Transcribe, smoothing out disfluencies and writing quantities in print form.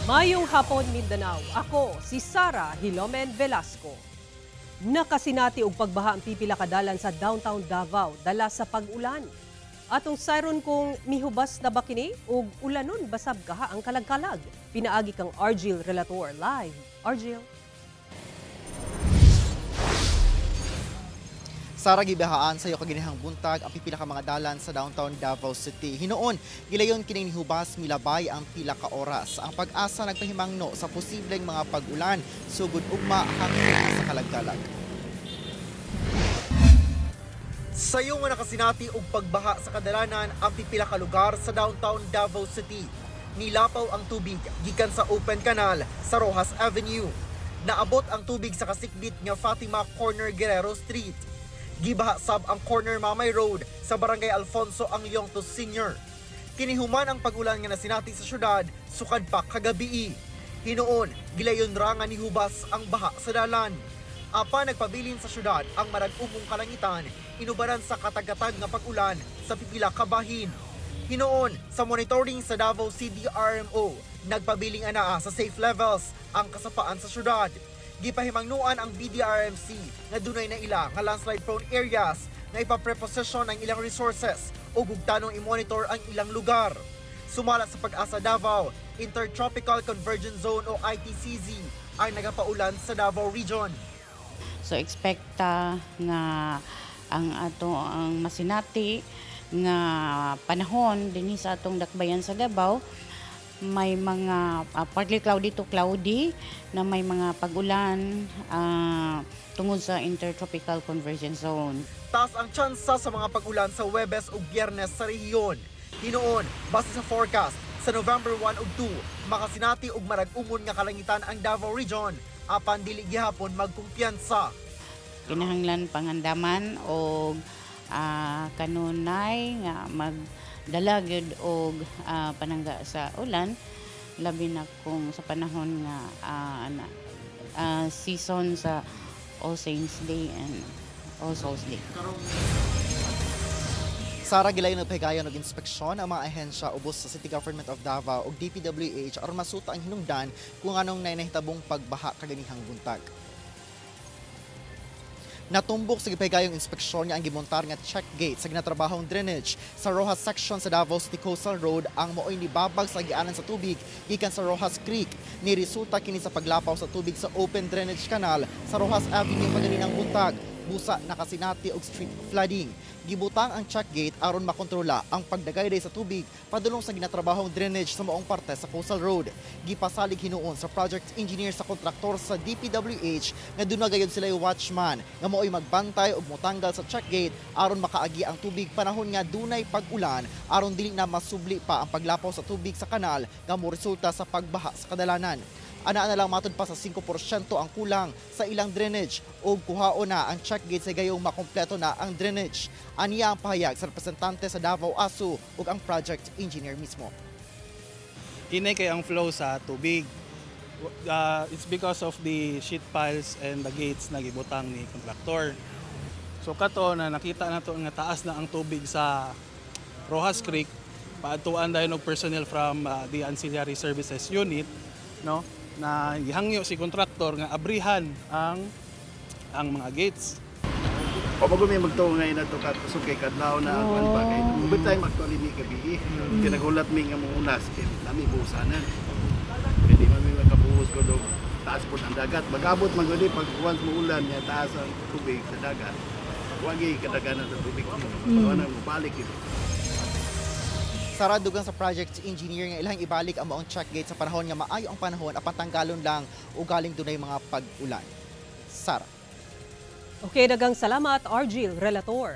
Mayong hapon, Mindanao. Ako si Sara Hilomen Velasco. Nakasinati og pagbaha ang pipila ka dalan sa downtown Davao dala sa pag-ulan. Atong sayron kung mihubas na ba kini ug ulanon basab kaha ang kalagkalag. Pinaagi kang Argil Relator live. Argil. Sara, gibahaan sa iyo kaginihang buntag ang pipila ka mga dalan sa downtown Davao City. Hinuon, gilayon kining nihubas milabay ang pila ka oras. Ang pag-asa nagpahimangno sa posibleng mga pag-ulan sugod ugma hangtod sa kalagkalag. Sayo nga nakasinati og pagbaha sa kadalanan ang pipila ka lugar sa downtown Davao City. Nilapaw ang tubig gikan sa open canal sa Rojas Avenue. Naabot ang tubig sa kasikbit nga Fatima Corner Guerrero Street. Gibaha sab ang corner Mamay Road sa Barangay Alfonso Angliongto Sr. Kinihuman ang pag-ulan nga nasinati sa syudad sukad pa kagabii. Hinuon, gilayon ra nga nihubas ang baha sa dalan. Apa nagpabilin sa syudad ang marag-umong kalangitan inubaran sa katag-katag nga pag-ulan sa pipila ka bahin. Hinuon, sa monitoring sa Davao CDRMO, nagpabiling anaa sa safe levels ang kasapaan sa syudad. Gipahimangnuan ang BDRMC nga dunay na ila nga landslide prone areas nga ipapreposition ang ilang resources o gugtanong i-monitor ang ilang lugar. Sumala sa Pag-asa Davao, Intertropical Convergence Zone o ITCZ ang nagapaulan sa Davao Region. So expecta nga ang ato ang masinati nga panahon dinhi sa atong dakbayan sa Davao, may mga partly cloudy to cloudy na may mga pag-ulan tungod sa Intertropical Convergence Zone. Taas ang tsansa sa mga pag-ulan sa Huwebes ug Biyernes sa rehiyon. Hinuon, base sa forecast, sa November 1 ug 2, makasinati og marag-umon nga kalangitan ang Davao Region, apan dili gihapon magkumpiyansa. Kinahanglan pangandaman og kanunay nga magdala gyud og panangga sa ulan, labi na kung sa panahon nga season sa All Saints Day and All Souls Day. Sara, gilayon nagpahigayon og inspeksyon ang mga ahensya ubos sa City Government of Davao ug DPWH aron masuta ang hinungdan kung anong nainahitabong pagbaha kaganihang buntag. Natumbok sa gipahigayong inspeksyon nga ang gimontar nga check gate sa ginatrabahong drainage sa Rojas section sa Davao City Coastal Road ang maoy nibabag sa agianan sa tubig gikan sa Rojas Creek. Niresulta kini sa paglapaw sa tubig sa open drainage canal sa Rojas Avenue kaganinang buntag. Busa nakasinati og street flooding. Gibutang ang check gate aron makontrola ang pagdagayday sa tubig padulong sa ginatrabahong drainage sa maong parte sa Coastal Road. Gipasalig hinuon sa project engineer sa kontraktor sa DPWH nga duna gayud sila watchman nga maoy magbantay og motanggal sa check gate aron makaagi ang tubig panahon nga dunay pag-ulan aron dili na masubli pa ang paglapaw sa tubig sa kanal nga moresulta sa pagbaha sa kadalanan. Ana na lang matud pa sa 5% ang kulang sa ilang drainage ug kuhaon na ang check gate sa gayong makompleto na ang drainage. Aniya ang pahayag sa representante sa Davao ASU ug ang project engineer mismo. Hinay kay ang flow sa tubig. It's because of the sheet piles and the gates na gibutang ni contractor. So kato na nakita na to nga taas na ang tubig sa Rojas Creek, paadtuan dayon og personnel from the Ancillary Services Unit, no, na gihangyo si kontraktor nga abrihan ang mga gates. O bago may magtuo ngayon na to katusok kay kadlaw na ang oh. Kay overtime actually mi gabi. Kay nagulat mi nga muunas kay nami buhusanan. Kay di man mi makabuhos ko do taas po ang dagat. Magabot man gud pag once muulan niya taas ang tubig sa dagat. Wagi kadaganan sa tubig. Wala mo balik yun. Sara, dugang sa project engineer nga ilang ibalik ang maong check gate sa panahon nga maayo ang panahon apan tanggalon lang o galing dunay mga pag-ulan. Sara. Okay, dagang salamat, Argil Relator.